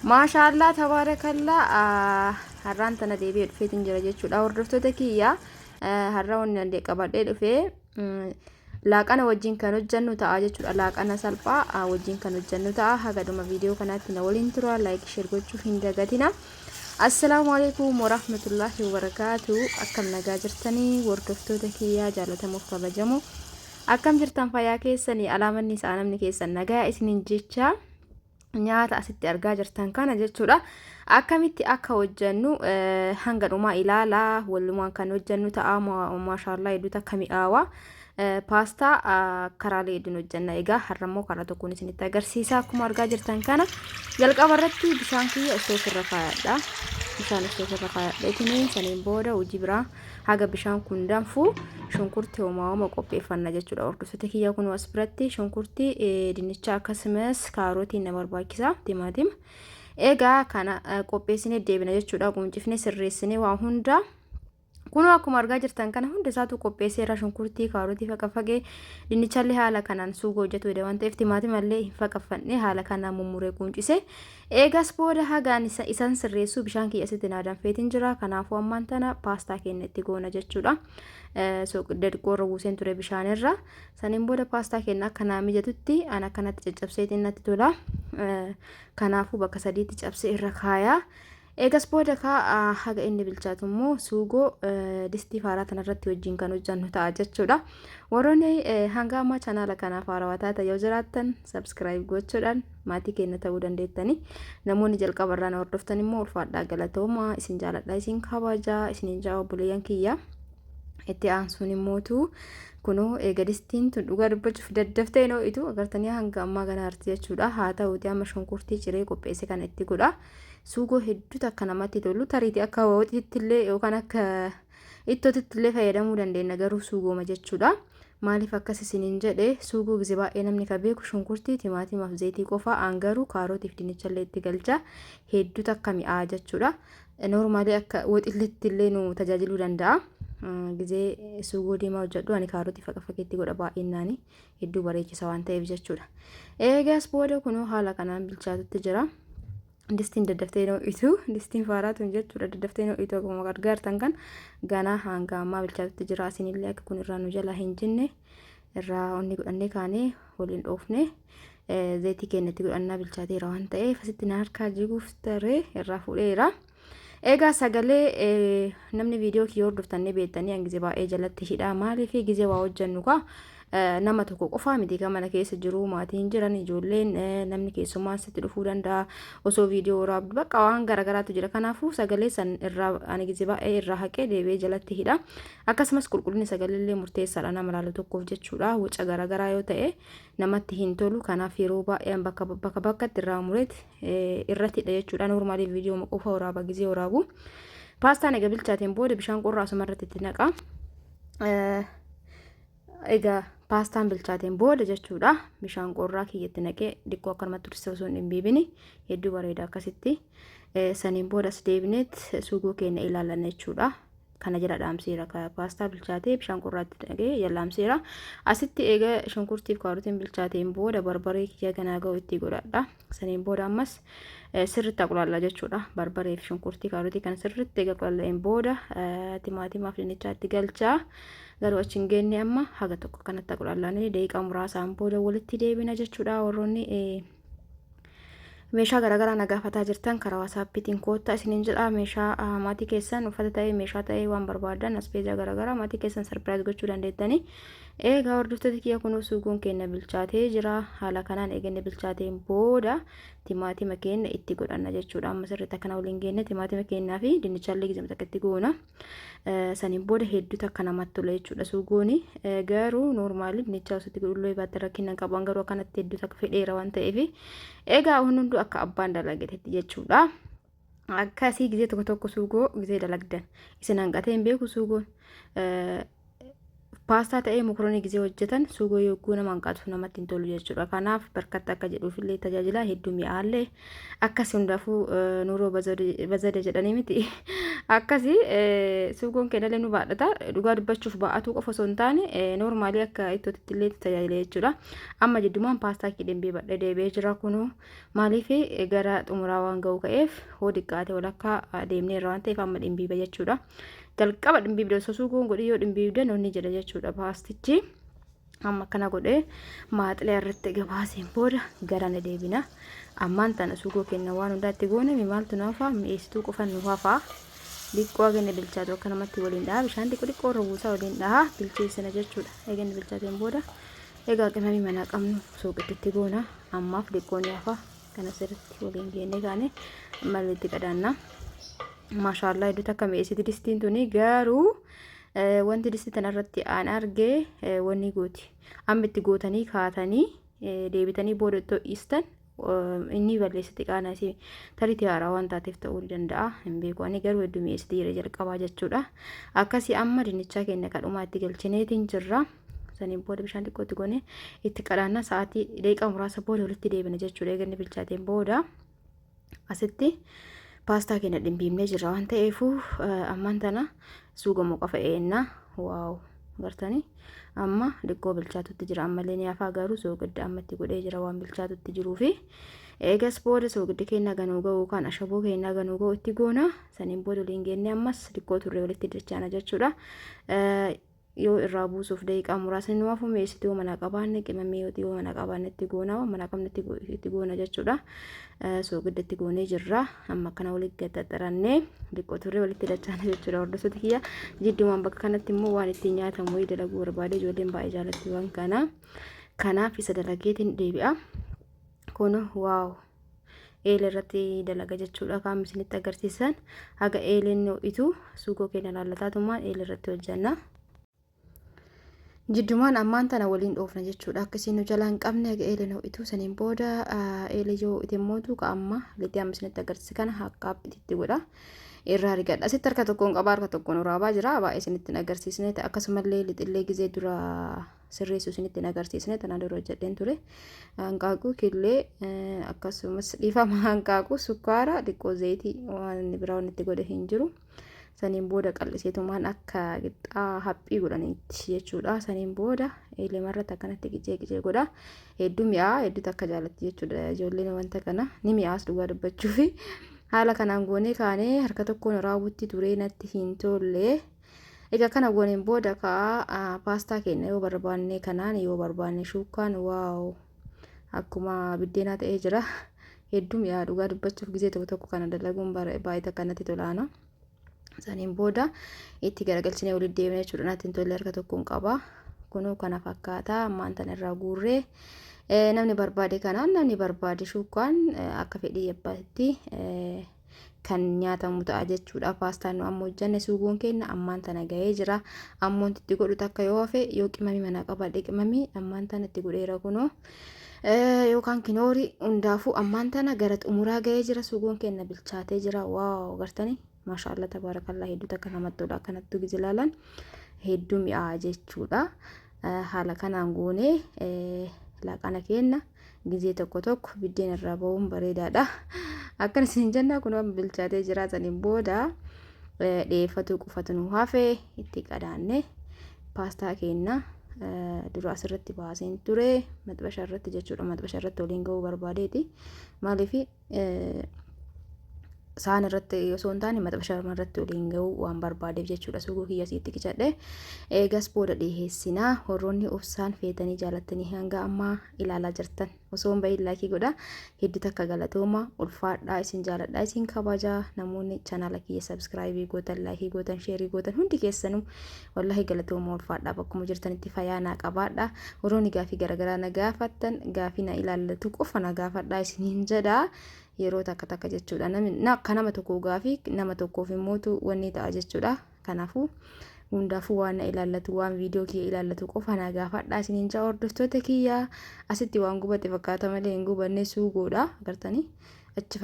Maashaallaa tabaarakallaa har'aan tana deebi'ee dhufeetiin jira jechuudha. Hordoftoota kiyya, har'a wanni ani qabadhee dhufee laaqana wajjin kan hojjannu ta'a jechuudha. Laaqana salphaa wajjin kan hojjannu ta'a. Haga dhuma viidiyoo kanaatti na waliin tura. Like, share gochuu hin dagatina. Assalaamu alaikum warahmatullaahi wabarakaatu. Akkam nagaa jirtanii, hordoftoota kiyyaa jaalatamuuf kabajamu? Akkam jirtan? Fayyaa keessanii? Alaamanni isaa namni keessan nagaa isiniin jecha, nyaata asitti argaa jirtan kana jechuudha. Akkamitti akka hojjannu hanga dhumaa ilaalaa, walumaan kan hojjannu ta'a. Maashaallaa, hedduu takka mi'aawa. Paastaa karaalee hedduun hojjanna. Egaa har'ammoo karaa tokkoon isinitti agarsiisa. Akkuma argaa jirtan kana, jalqaba irratti bishaan kiyya istoofirra kaayadha. Bishaan istoofirra kaayadheetiin saniin booda hojii biraa haga bishaan kun danfu shunkurtii homaa qopheeffanna jechuudha. Hordoftoota kiyya, kun as biratti shunkurtii, dinnicha, akkasumas kaarotiin na barbaachisa, timaatima. Egaa kana qopheessinee deebina jechuudha. Quncifnee sirreessinee waa hunda. Kunoo akkuma argaa jirtan kana hunda isaatu qopheesseera. Shunkurtii, kaarotii faqaffaqee, dinnichallee haala kanaan suugoo hojjetu jedhe waan ta'eef timaatimallee hin faqaffanne, haala kanaan mummuree quncise. Eegas booda hagaan isan sirreessuu bishaan kiyya asitti naa danfeetiin jira. Kanaafuu ammaan tana paastaa keenya itti goona jechuudha. Dadqoorra buuseen ture bishaanirra. Saniin booda paastaa keenya akka naa mijatutti an akkanatti caccabseetiin natti tola. Kanaafuu bakka sadiitti cabsee irra kaayaa. Eegas booda kaa haga inni bilchaatu immoo suugoo distii faaraa tanarratti wajjin kan hojjannu ta'a jechuudha. Warroonni hanga ammaa chanaala kanaaf haarawaa taatan yoo jiraattan, subscribe gochuudhaan maatii keenya ta'uu dandeettani. Namoonni jalqaba irraa na hordoftan immoo ulfaadhaa, galatooma, isin jaaladha, isin kabajaa isiniin jaa obboleeyyan kiyya. Itti aansuun immootu kunoo eega distiin tun dhugaa dubbachuuf daddaftee hin ho'itu agartanii, hanga ammaa kana arti jechuudha. Haa ta'uuti amma shunkurtii ciree qopheesse kana itti godha. Suugoo hedduu takka namatti tolu, tariitii akka waxiitti illee yookaan akka ittootitti illee fayyadamuu dandeenya, garuu suugooma jechuudha. Maaliif akkas isiniin jedhe? Suugoo gize baay'ee namni ka beeku shunkurtii, timaatimaaf zayitii qofa, aan garuu kaarotiif dinnichallee itti galcha, hedduu takka mi'aa jechuudha. Normally akka waxilletti illee nu tajaajiluu danda'a. Gizee suugoo diimaa hojjedhu ani kaarotii faqafakeetti godha baay'innaani, hedduu bareechisa waan ta'eef jechuudha. Eegas booda kunoo haala kanaan bilchaatutti jira. Distiin daddaftee ho'itu, distiin faaraa tun jechuudha, daddaftee ho'itu. Akkuma gargaartan kan ganaa hanga ammaa bilchaatutti jira. Asinillee akka kun irraa nu jalaa hin jinne irraa onni godhannee kaanee waliin dhoofne zayitii keenya itti godhannaa. Bilchaateera waan ta'eef asitti na harkaa jiguuf taree irraa fuudheera. Egaa sagalee namni viidiyoo kiyya hordoftannee beektanii, hangise baay'ee jalatti hidhaa. Maaliif? Gizee waa hojjennu kaa nama tokko qofaa miti kan mana keessa jiru, maatiin jiran, ijoolleen, namni keessummaan sitti dhufuu danda'a osoo viidiyoo waraabdu, bakka waan garaagaraatu jira. Kanaafuu sagalee san irraa ani gizee baay'ee irraa haqee deebi'ee jalatti hidha. Akkasumas qulqullinni sagalee illee murteessaadha nama laalu tokkoof jechuudha. Waca garaagaraa yoo ta'e namatti hin tolu. Kanaaf yeroo baay'ee bakka bakka bakkatti irraa mureet irratti hidha jechuudha. Normally viidiyoo qofa waraaba gizee waraabu. Paastaan egaa bilchaateen booda bishaan qorraa asuma irratti itti naqa. Egaa paastaan bilchaateen booda jechuudha, bishaan qorraa kiyyatti naqee diqqoo akkanumatti turse osoo hin dhimbiibini, hedduu bareeda akkasitti. Saniin booda as deebineet suugoo keenya ilaalanna jechuudha. Kana jala dhaamseera, paastaa bilchaatee bishaan qorraatti naqee jala dhaamseera. Asitti eega shunkurtiif kaarotiin bilchaateen booda barbaree kiyya ganaa ga'u itti godhadha. Saniin booda ammas sirriitti aqulaalla jechuudha. Barbaree fi shunkurtii kaarotii kana sirriitti eega qulalla'een booda timaatimaaf dinnichaa itti galchaa. Garuu achi hin geenne, amma haga tokko kanatti aqulallaanii daqiiqaa muraasaan booda walitti deebina jechuudha. Warroonni meeshaa garaagaraa na gaafataa jirtan karaa WhatsAppiitiin koottaa isiniin jedha. Meeshaa maatii keessan, uffata ta'ee, meeshaa ta'ee, waan barbaadan, asbeezaa garaagaraa maatii keessan surprise gochuu dandeettanii. Egaa hordoftoota kiyya, kunuu suugoon keenya bilchaatee jira. Haala kanaan eeganne bilchaateen booda timaatima keenya itti godhanna jechuudha. Amma sirriitti akkana waliin geenne timaatima keenyaa fi dinnichallee gizama takka itti goona. Saniin booda hedduu takka namatti tola jechuudha suugooni. Garuu normally dinnichaa osoo itti godhullee baatte rakkina hin qabu, garuu akkanatti hedduu takka fedheera waan ta'eef. Egaa hunduu akka abbaan dalagetetti jechuudha. Akkasii gizee tokko tokko suugoo gizee dalagdan isin hanqatee hin beeku suugoon. Paastaa ta'ee mokoroonii gizee hojjetan suugoo yogguu nama hanqatu namatti hin tolu jechuudha. Kanaaf barkatti akka jedhuufillee tajaajila, hedduu mi'aallee. Akkas hundaafuu nuuroo bazade jedhanii miti. Akkasi suugoon keenyallee nu baadhata. Dhugaa dubbachuuf baa'atuu qofa osoo hin taane normally akka ittootitti illee tajaajila jechuudha. Amma jiddumaan paastaa kee dhimbiibadhee deebi'ee jira kunuu maaliif gara xumuraa waan ga'u ka'eef hoo diqqaate walakkaa deemneerra waan ta'eef amma dhimbiiba jechuudha. Jalqaba dhimbiibda osoo suugoon godhi yoo dhimbiibdan onni jedha jechuudha paastichi. Amma akkana godhee maaxilee irratti gabaaseen booda gara na deebina. Ammaan tana suugoo kenna waan hundaa itti goone maaltu nu hafaa mi'eessituu qofa nu hafaa. Diqqoo haga inni bilchaatu akka namatti waliin dhaha bishaan xiqqoo xiqqoo irra buusaa waliin dhaha bilcheessina jechuudha. Eega inni bilchaateen booda egaa qimamii manaa qabnu suuqitti goona. Ammaaf diqqoo ni hafa. Kana sirriitti waliin geennee kaane malli itti qadaanna. Maashaallah hedduu takka mi'eessiti distiin tuni garuu wanti distii tanarratti aan arge wanni gooti. Amma itti gootanii kaatanii deebitanii booda itti ho'istan inni balleessiti qaana isii tariitii haaraa waan taateef ta'uu ni danda'a hin beeku ani garuu hedduu mi'eessiti yeroo jalqabaa jechuudha. Akkasii amma dinnichaa keenya kadhumaa itti galchineetiin jirra. Saniin booda bishaan xiqqoo itti goonee itti qadaanna sa'aatii daqiiqaa muraasa booda walitti deebina jechuudha. Eega inni bilchaateen booda asitti paastaa keenya dhimbiibnee jirra waan ta'eefu ammaan tana suugamoo qofa eenna. Wow gartanii amma xiqqoo bilchaatutti jira ammallee ni hafaa garuu soogidda amma itti godhee jira waan bilchaatutti jiruufi eegas booda soogiddi keenya ganuu ga'uu kan ashaboo keenya ganuu ga'u itti goona saniin booda waliin geennee ammas xiqqoo turre walitti dachaana jechuudha. Yoo irraa buusuuf daqiiqaa muraasni nu hafu mi'eessituu yoo manaa qabaanne qimamii yoo manaa qabaanne itti goona waan manaa qabne itti goona jechuudha. Soogidda itti goonee jirra. Amma akkana walitti gaxaxarannee xiqqoo turre walitti dachaana jechuudha hordoftoota kiyya. Jidduumaan bakka kanatti immoo waan ittiin nyaatamu wayii dalaguu barbaade ijoolleen baay'ee jaalatti waan kana. Kanaaf isa dalageetiin deebi'a. Kun wow eela irratti dalaga jechuudha qaamni isinitti agarsiisan haga eeleen ho'itu suugoo keenya laallataatumaan eela irratti hojjanna. Jiddumaan ammaan tana waliin dhoofna jechuudha akka isin nu jalaa hin qabne haga eeleen ho'itu saniin booda eela yoo ho'ite immootu ka amma lixii amma isinitti agarsiise kana akka itti godha. Irraa rigadha. Asitti harka tokkoon qabaa harka tokkoon waraabaa jira baay'ee isinitti hin agarsiisne akkasumallee lixillee gizee dura sirreessu isinitti hin agarsiisne tanaan dura hojjedheen ture. Hanqaaquu killee akkasumas dhiifama hanqaaquu sukkaara xiqqoo zayitii waan biraa waan itti godhe hin jiru. Saniin booda qal'iseetumaan akka qixxaa haphii godhanitti jechuudha. Saniin booda elemarratti akkanatti qicee qicee godha. Hedduu mi'aa hedduu takka jaalatti jechuudha ijoolleen wanta kana ni mi'aas dhugaa dubbachuufi. Haala kanaan goonee kaanee harka tokkoon raawwutti turee natti hin tolle. Egaa kana gooneen booda ka'a paastaa keenya yoo barbaanne kanaan yoo barbaanne shuukkaan wow akkuma biddeenaa ta'ee jira. Hedduu mi'aa dhugaa dubbachuuf gizee tokko tokko kana dalaguun baay'ee takka natti tolaana. Saniin booda itti garagalchinee walitti deemna jechuudha. Natti hin tolle harka tokkoon qaba. Kunoo kana fakkaata ammaan tana irraa guurree namni barbaade kanaan namni barbaade shuukkaan akka fedhii abbaatti kan nyaatamu ta'a jechuudha. Paastaan nu amma hojjanne suugoon keenya ammaan tana gahee jira. Ammoo itti godhu takka yoo hafe yoo qimamii manaa qabaadhe qimamii ammaan tana itti godheera kunoo. Yookaan kinoorii hundaafuu ammaan tana gara xumuraa gahee jira suugoon keenya bilchaatee jira. Wow gartanii maashaallah tabaarakallaa hedduu takka namatti tola akkanattuu gize ilaalan hedduu mi'aa jechuudha. Haala kanaan goonee laaqana keenya gizee tokko tokko biddeen irraa ba'uun bareedaadha. Akkana isin jenna kun waan bilchaatee jiraataniin booda dhiyeeffatuu qofatu nu hafe itti qadaanne paastaa keenya dura asirratti baaseen ture maxbasha irratti jechuudha maxbasha irratti waliin ga'uu barbaadeeti maaliif saan irratti osoo hin taane maxbasha irratti waliin ga'uu waan barbaadeef jechuudha suugoo kiyya sitti qicadhe eegas booda dhiheessinaa warroonni obsaan feetanii jaalattanii hanga ammaa ilaalaa jirtan osoo hin bahin like godha hedduu takka galatooma ulfaadhaa isin jaaladhaa isin kabajaa namoonni chanaala kiyya subscribe gootan like gootan share gootan hundi keessanuu wallahi galatooma ulfaadhaa bakkuma jirtanitti fayyaa naa qabaadha warroonni gaafii garaagaraa na gaafattan gaafii na ilaallatu qofa na gaafadhaa isiniin jedha yeroo takka takka jechuudha namni akka nama tokkoo gaafii nama tokkoof immootu wanni ta'a jechuudha kanaafuu hundaafuu waan na ilaallatu waan viidiyoo kiyya ilaallatu qofa na gaafadhaa isiniin jaa hordoftoota kiyya asitti waan gubate fakkaata malee hin gubanne suugoodha agartanii achi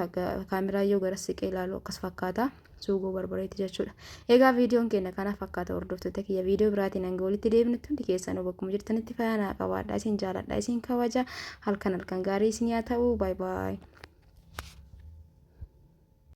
kaameraa yoo gara siqee ilaalu akkas fakkaata suugoo barbareetti jechuudha. Egaa viidiyoon keenya kana fakkaata hordoftoota kiyya viidiyoo biraatiin hanga walitti deebinutti hundi keessanuu bakkuma jirtanitti fayyaa naa qabaadha isin jaaladha isin kabaja halkan halkan gaarii isin haa ta'u baay baay.